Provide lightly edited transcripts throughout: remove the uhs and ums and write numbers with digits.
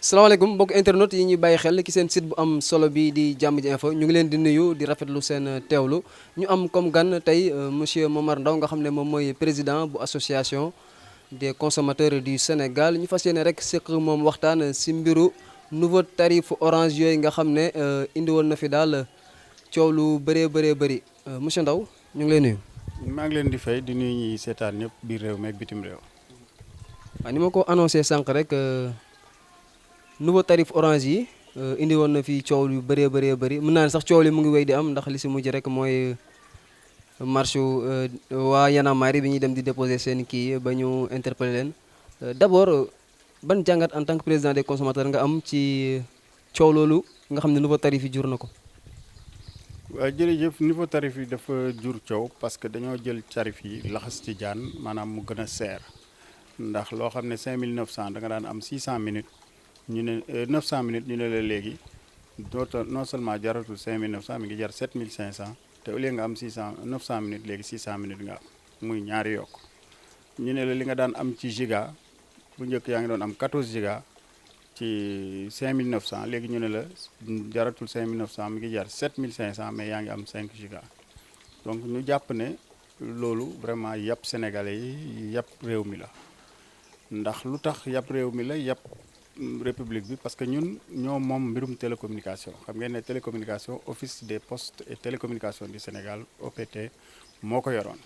salaamaaleykum mbokk internet yi ñuy bàyyi xel ci seen site bu am solo bi di Jammj info ñu ngi leen di nuyu di rafetlu seen teewlu ñu am comme gan tey monsieur Momar Ndao nga xam ne moom mooy président bu association des consommateurs du Sénégal ñu fas yéene rek séq moom waxtaan si mbiru nouveau tarif orange yooyu nga xam ne indi woon na fi daal coow lu bëree bëri monsieur Ndao ñu ngi lay nuyu. maa ngi leen di fay di nuyu ñi seetaan ñëpp biir réew mi ak bitim réew. waaw ni ma ko annoncé sànq rek. nouveau tarif orange yi indi woon na fi coow yu bëree bëri mën naa ne sax coow li mu ngi wéy di am ndax li si mujj rek mooy marche waa Y'en a marre bi ñuy dem di déposer seen kii ba ñu interpellé leen d'abord ban jàngat en tant que président des consommateurs nga am ci coow loolu nga xam ne nouveau tarif yi jur na ko. waaw jërëjëf nouveau tarif yi dafa jur coow parce que dañoo jël tarif yi laxas ci jaan maanaam mu gën a seer ndax loo xam ne 5900 da nga daan am 600 minutes. ñu ne 900 minutes ñu ne la léegi non seulement jaratul 5900 mi ngi jar 7500 te au lieu nga am 900 minutes léegi 600 minutes nga am muy ñaari yokk ñu ne la li nga daan am ci giga bu njëkk yaa ngi doon am 14 giga ci 5900 léegi ñu ne la jaratul 5900 mi ngi jar 7500 mais yaa ngi am 5 giga donc ñu jàpp ne loolu vraiment yàpp sénégalais yi yàpp réew mi la ndax lu tax yàpp réew mi la yàpp république bi parce que ñun ñoo moom mbirum télécommunication xam ngeen ne télécommunication office des postes et télécommunications du Sénégal OPT moo ko yoroon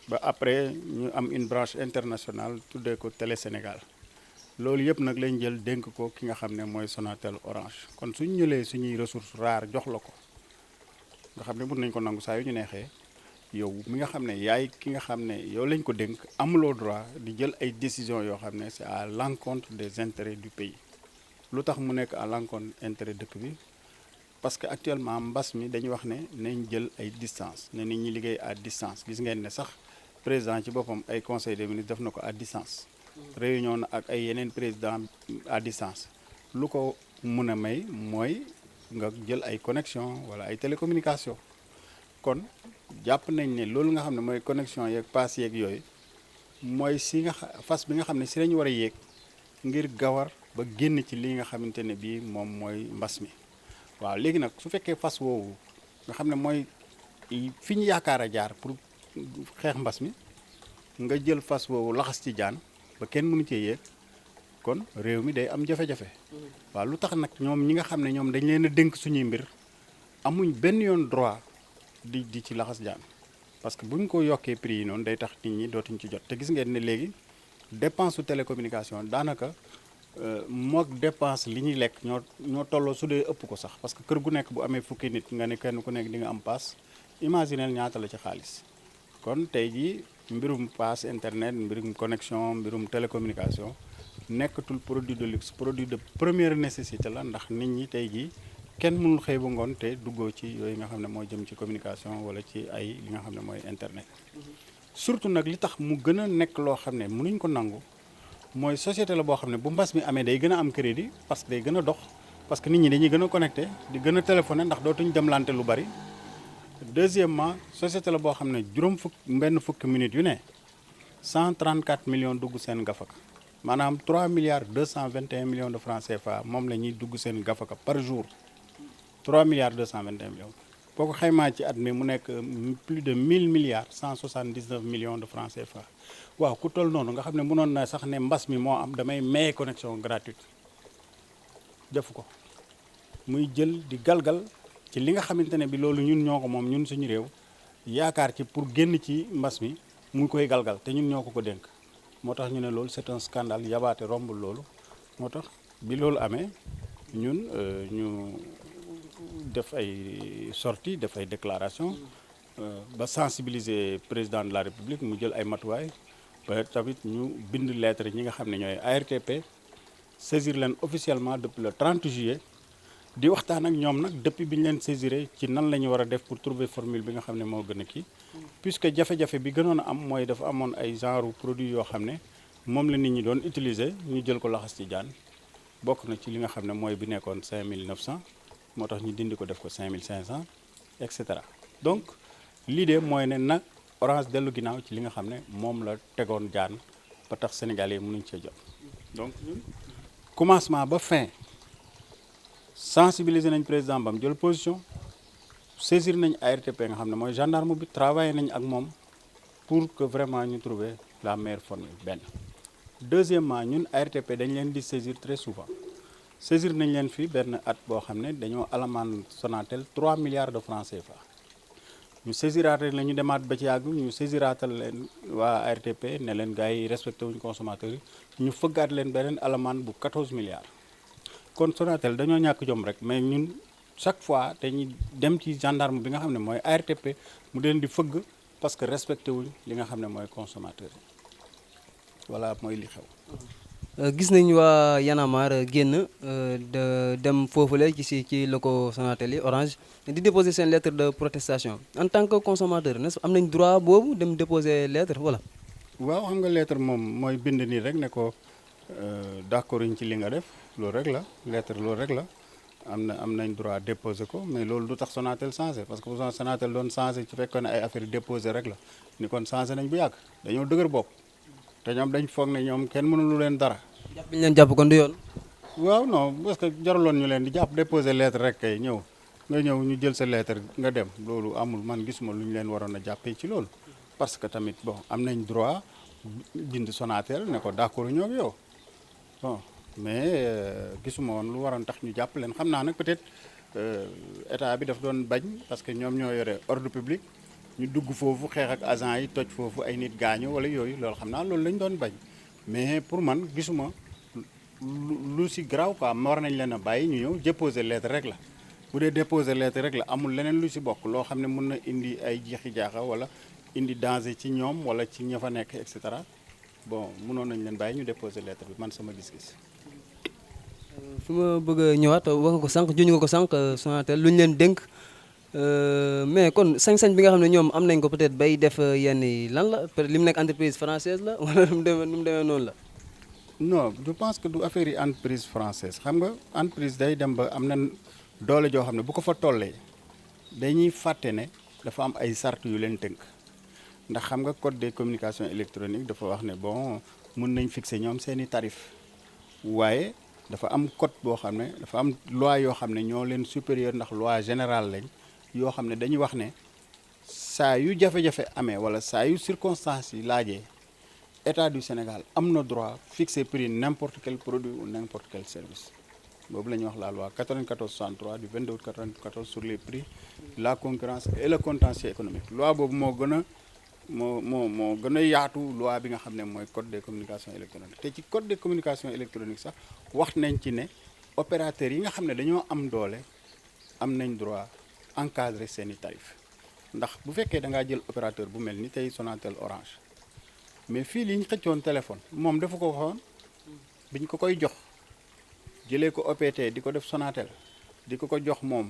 ba après ñu am une branche internationale tuddee ko Télé Sénégal loolu yëpp nag lañ jël dénk ko ki nga xam ne mooy Sonatel Orange kon suñ ñëlee suñuy ressources rares jox la ko nga xam ne mën nañ ko nangu saa yu ñu neexee yow mi nga xam ne yaay ki nga xam ne yow lañ ko dénk amuloo droit di jël ay décisions yoo xam ne c'est à l'encontre des intérêts du pays lu tax mu nekk à l'encontre intérêt dëkk bi parce que actuellement mbas mi dañuy wax ne nañ jël ay distance ne nit ñi liggéey à distance gis ngeen ne sax président ci boppam ay conseil des ministres def na ko à distance réunion na ak ay yeneen président à distance lu ko mun a may mooy nga jël ay connexion wala ay télécommunication kon jàpp nañ ne loolu nga xam ne mooy connexion yeeg pass yeeg yooyu mooy si nga fas bi nga xam ne si lañu war a yéeg ngir gawar ba génn ci li nga xamante ne bii moom mooy mbas mi waaw léegi nag su fekkee fas woowu nga xam ne mooy fi ñu yaakaar a jaar pour xeex mbas mi nga jël fas woowu laxas ci jaan ba kenn mënu cee yéeg kon réew mi day am jafe-jafe waaw lu tax nag ñoom ñi nga xam ne ñoom dañ leen a dénk suñuy mbir amuñ benn yoon droit di ci laxas jaan parce que bu ñu ko yokkee prix yi noonu day tax nit ñi dootuñ ci jot te gis ngeen ne léegi dépense su télécommunication daanaka mook dépense li ñuy lekk ñoo tolloo su dee ëpp ko sax parce que kër gu nekk bu amee fukki nit nga ne kenn ku nekk di nga am paas imaginel ñaata la ci xaalis kon tey jii mbirum paas internet mbirum connexion mbirum télécommunication nekkatul produit de luxe produit de première nécessité la ndax nit ñi tey jii kenn mënul xëy ba ngoon te duggoo ci yooyu nga xam ne mooy jëm ci communication wala ci ay li nga xam ne mooy internet surtout nag li tax mu gën a nekk loo xam ne mënuñ ko nangu mooy société la boo xam ne bu mbas mi amee day gën a am crédit parce que day gën a dox parce que nit ñi dañuy gën a connecté di gën a téléphoné ndax dootuñ demlante lu bari deuxièmement société la boo xam ne benn fukki minutes yu ne 134 millions dugg seen gafaka maanaam 3 milliards 221 millions de francs CFA moom la ñuy dugg seen gafaka par jour 3 milliards 221 millions boo ko xaymaa ci at mi mu nekk plus de 1000 milliards 179 millions de francs CFA waaw ku toll noonu nga xam ne mënoon na sax ne mbas mi moo am damay maye connexion gratuite defu ko muy jël di galgal ci li nga xamante ne bi loolu ñun ñoo ko moom ñun suñu réew yaakaar ci pour génn ci mbas mi mu koy galgal te ñun ñoo ko dénk moo tax ñu ne loolu c'est un scandale yabaate rombul loolu moo tax bi loolu amee ñun ñu def ay sorties def ay déclarations ba sensibiliser président de la République mu jël ay matuwaay ba tamit ñu bind lettre ñi nga xam ne ñooy ARTP saisir leen officiellement depuis le 30 juillet di waxtaan ak ñoom nag depuis bi ñu leen saisiré ci nan la ñu war a def pour trouver formule bi nga xam ne moo gën a kii puisque jafe-jafe bi gënoon a am mooy dafa amoon ay genre produit yoo xam ne moom la nit ñi doon utiliser ñu jël ko laxas ci jaan bokk na ci li nga xam ne mooy bi nekkoon 5900 moo tax ñu dindi ko def ko 5500 et cetera. donc l'idée mooy ne na Orange dellu ginnaaw ci li nga xam ne moom la tegoon jaan ba tax Sénégalais yi mënuñ cee jot. donc commencement ba fin sensibiliser nañ président bam jël position saisir nañ ARTP nga xam ne mooy gendarme bi travailler nañ ak moom pour que vraiment ñu trouver la meilleure formule benn. deuxièmement ñun ARTP dañ leen di saisir très souvent saisir nañ leen fii benn at boo xam ne dañoo alamaan Sonatel 3 milliards de francs CFA ñu saisiraatal la ñu demaat ba ci yàgg ñu saisiraatal leen waa ARTP ne leen gars yi respecté wuñu consommateurs yi ñu fëggaat leen beneen alamaan bu 14 milliards. kon Sonatel dañoo ñàkk jom rek mais ñun chaque fois dañuy dem ci gendarme bi nga xam ne mooy ARTP mu leen di fëgg parce que respecté wuñ li nga xam ne mooy consommateur yi voilà mooy li xew. gis nañ waa Y'en a marre génn dem foofule ci locaux Sonatel yi Orange di déposer seen lettre de protestation en tant que consommateur n'est-ce am nañ droit boobu dem déposer lettre wala. waaw xam nga lettre moom mooy bind nii rek ne ko d'accord ñu ci li nga def loolu rek la lettre loolu rek la am nañ droit déposer ko mais loolu du tax Sonatel changé parce que bu Sonatel doon changé ci fekkoon ne ay affaire déposer rek la ni kon changé nañ bu yàgg dañoo dëgër bopp te ñoom dañ foog ne ñoom kenn mënulu leen dara. jàpp ñu leen jàpp kon du yoon. waaw non parce que jaraloon ñu leen di jàpp déposer lettre rek kay ñëw nga ñëw ñu jël sa lettre nga dem loolu amul man gisuma lu ñu leen waroon a jàppee ci loolu parce que tamit bon am nañ droit bind Sonatel ne ko d'accord ñoo ak yow bon mais gisuma woon lu waroon tax ñu jàpp leen xam naa nag peut-être état bi daf doon bañ parce que ñoom ñoo yore ordre public ñu dugg foofu xeex ak agent yi toj foofu ay nit gaañu wala yooyu loolu xam naa loolu lañ doon bañ mais pour man gisuma lu si garaaw quoi war nañ leen a bàyyi ñu ñëw déposer lettre rek la bu dee déposer lettre rek la amul leneen lu si bokk loo xam ne mën na indi ay jeexi jaaxa wala indi danger ci ñoom wala ci ña fa nekk et cetera bon mënoon nañ leen bàyyi ñu déposer lettre bi man sama gis-gis. fi ma bëgg a ñëwaat wax nga ko sànq juñu nga ko sànq Sonatel lu ñu leen dénk mais kon sañ-sañ bi nga xam ne ñoom am nañ ko peut-être bay def yenn yi lan la peut-être li mu nekk entreprise française la wala nu mu demee noonu la. non je pense que du affaire yi entreprise française xam nga entreprise day dem ba am na doole joo xam ne bu ko fa tollee dañuy fàtte ne dafa am ay sart yu leen tënk ndax xam nga code des communications électroniques dafa wax ne bon mun nañ fixer ñoom seeni tarif waaye dafa am code boo xam ne dafa am loi yoo xam ne ñoo leen supérieur ndax loi générale lañ yoo xam ne dañuy wax ne saa yu jafe-jafe amee wala saa yu circonstances yi laajee État du Sénégal am na droit fixer prix n'importe quel produit ou n'importe quel service boobu la ñuy wax la loi 9463 du 22 août 94 sur les prix la concurrence et le contentieux économique loi boobu moo gën a yaatu loi bi nga xam ne mooy code des communications électroniques te ci code des communications électroniques sax wax nañ ci ne opérateurs yi nga xam ne dañoo am doole am nañ droit encadrer seeni tarif ndax bu fekkee da ngaa jël opérateur bu mel ni tey Sonatel Orange mais fii li ñu xëccoon téléphone moom dafa ko waxoon biñ ko koy jox jëlee ko OPT di ko def Sonatel di ko jox moom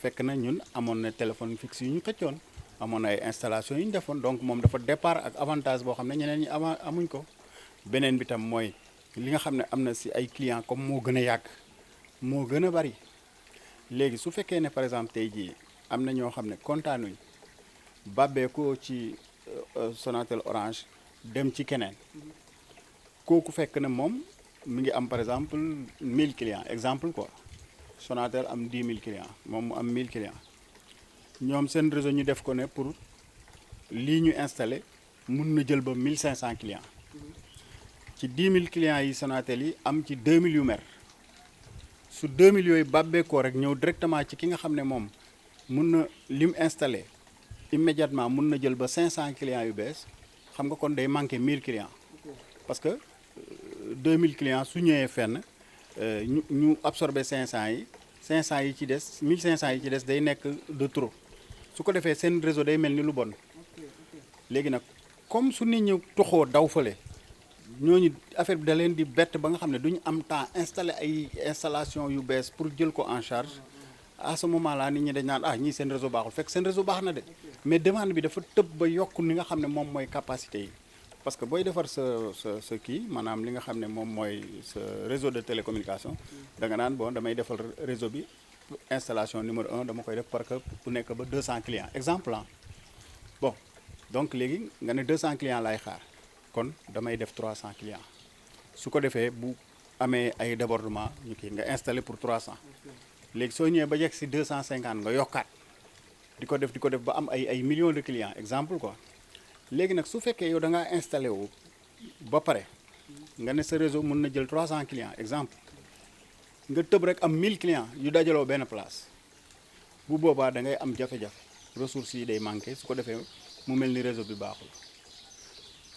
fekk na ñun amoon na téléphone fixe yu ñu xëccoon amoon na ay installation yu ñu defoon donc moom dafa départ ak avantage boo xam ne ñeneen ñi amuñ ko beneen bi tam mooy li nga xam ne am na si ay clients comme moo gën a yàgg moo gën a bari léegi su fekkee ne par exemple tey jii am na ñoo xam ne kontaanuñ bàbbee ko ci Sonatel Orange dem ci keneen kooku fekk na moom mi ngi am par exemple 1000 clients exemple quoi Sonatel am 10 000 clients moom mu am 1000 clients ñoom seen réseau ñu def ko ne pour lii ñu installé mun na jël ba 1500 clients ci 10 000 clients yi Sonatel yi am ci 2000 yu mer su 2000 yooyu bàbbeekoo rek ñëw directement ci ki nga xam ne moom mun na lim installé immédiatement mun na jël ba 500 clients yu bees xam nga kon day manqué 1000 clients parce que 2000 clients su ñëwee fenn ñu absorbé 500 yi 500 yi ci des 1500 yi ci des day nekk de trop su ko defee seen réseau day mel ni lu bon léegi nag comme su nit ñi toxoo daw fële ñooñu affaire bi da leen di bett ba nga xam ne duñu am temps installé ay installation yu bees pour jël ko en charge à ce moment là nit ñi dañ naan ñii seen réseau baaxul fekk seen réseau baax na de mais demande bi dafa tëb ba yokk ni nga xam ne moom mooy capacité yi parce que booy defar sa kii maanaam li nga xam ne moom mooy sa réseau de télécommunication da nga naan bon damay defal réseau bi installation numéro 1 dama koy def parce que bu nekk ba 200 clients exemple ah bon donc léegi nga ne 200 clients laay xaar kon damay def 300 clients su ko defee bu amee ay débordement ñu kii nga installé pour 300 léegi soo ñëwee ba yegg si 250 nga yokkaat di ko def ba am ay millions de clients exemple quoi léegi nag su fekkee yow da ngaa installé wu ba pare nga ne sa réseau mën na jël 300 clients exemple nga tëb rek am 1000 clients yu dajaloo benn place bu boobaa da ngay am jafe-jafe ressources yi day manqué su ko defee mu mel ni réseau bi baaxul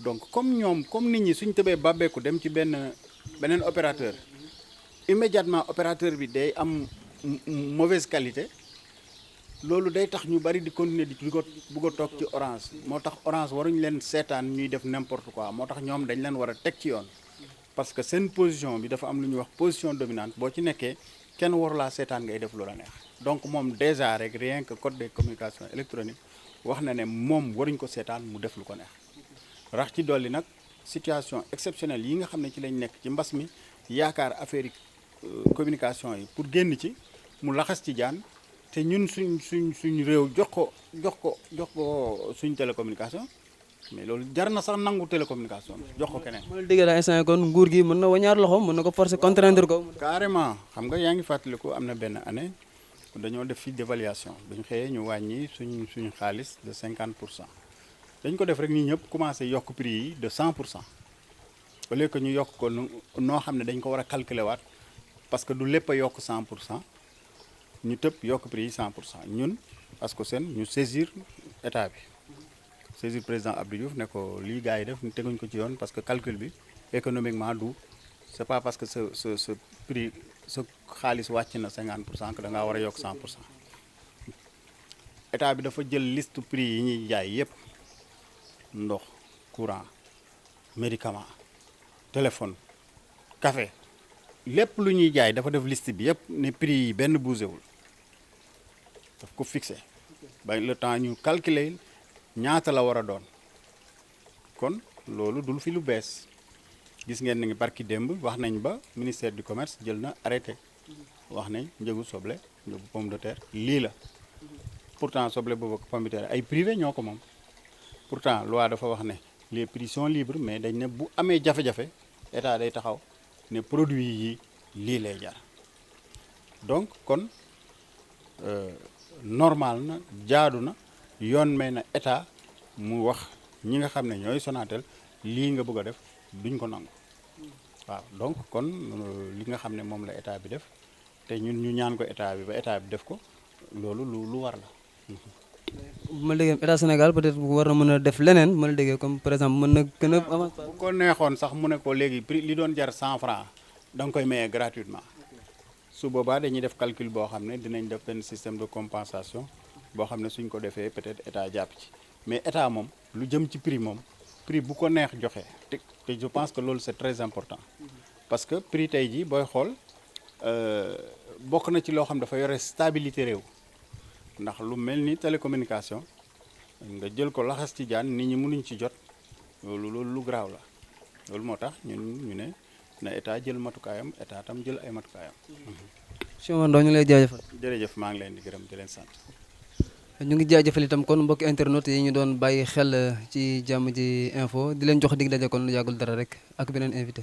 donc comme nit ñi suñ tëbee bàbbeeku dem ci beneen opérateur immédiatement opérateur bi day am mauvaise qualité loolu day tax ñu bari di continuer di ko bëgg a toog ci orange moo tax orange waruñu leen seetaan ñuy def n'importe quoi moo tax ñoom dañ leen war a teg ci yoon parce que seen position bi dafa am lu ñuy wax position dominante boo ci nekkee kenn warulaa seetaan ngay def lu la neex donc moom déjà rek rien que code des communications électroniques wax na ne moom waruñ ko seetaan mu def lu ko neex rax ci dolli nag situation exceptionnelle yi nga xam ne ci lañ nekk ci mbas mi yaakaar affaire communication yi pour génn ci mu laxas ci jaan te ñun suñ réew jox ko suñ télécommunication mais loolu jar na sax nangu télécommunication jox ko keneen. ma la déggee daal instant kon nguur gi mën na wañaar loxoom mën na ko forcer contraindre ko. carrément xam nga yaa ngi fàttaliku am na benn année dañoo def fi dévaluation bu ñu xëyee ñu wàññi suñ xaalis de 50%. dañ ko def rek nii ñëpp commencé yokk prix yi de 100% au lieu que ñu yokk ko noo xam ne dañ ko war a calculer waat parce que du lépp a yokk 100% ñu tëb yokk prix yi 100% ñun parce que seen ñu saisir état bi saisir président Abdou Diouf ne ko lii gars yi def teguñ ko ci yoon parce que calcul bi économiquement du c'est pas parce que sa prix sa xaalis wàcc na 50% que da ngaa war a yokk 100% état bi dafa jël liste prix yi ñuy jaay yépp ndox courant médicament téléphone café lépp lu ñuy jaay dafa def liste bi yépp ne prix yi benn bougéwul daf ko fixé ba le temps ñu calculer ñaata la war a doon kon loolu dul fi lu bees gis ngeen ni barki démb wax nañ ba ministère du commerce jël na arrêté wax nañ njëgu soble njëgu pomme de terre lii la pourtant soble boobu ak pomme de terre ay privé ñoo ko moom pourtant loi dafa wax ne les prix sont libres mais dañ ne bu amee jafe-jafe état day taxaw ne produit yi lii lay jar donc kon normal na jaadu na yoon may na état mu wax ñi nga xam ne ñooy Sonatel lii nga bëgg a def duñ ko nangu waaw donc kon li nga xam ne moom la état bi def te ñun ñu ñaan ko état bi ba état bi def ko loolu lu war la. bu ma déggee état Sénégal peut-être war na mën a def leneen ma la déggee comme par exemple mën na gën a avance. bu ko neexoon sax mu ne ko léegi prix li doon jar 100 francs da nga koy maye gratuitement su boobaa dañuy def calcul boo xam ne dinañ def benn système de compensation boo xam ne suñ ko defee peut-être état jàpp ci mais état moom lu jëm ci prix moom prix bu ko neex joxe te je pense que loolu c'est très important parce que prix tey jii booy xool bokk na ci loo xam dafa yore stabilité réew ndax lu mel ni télécommunication nga jël ko laxas ci jaan nit ñi mënuñ ci jot loolu lu garaaw la loolu moo tax ñu ne na état jël matukaayam état tam jël ay matukaayam. Monsieur Momar Ndao ñu lay jaajëfal. jërëjëf maa ngi leen di gërëm di leen sant. ñu ngi jaajëfal itam kon mbokki internet yi ñu doon bàyyi xel ci Jammj info di leen jox dig daje kon lu yàggul dara rek ak beneen invité.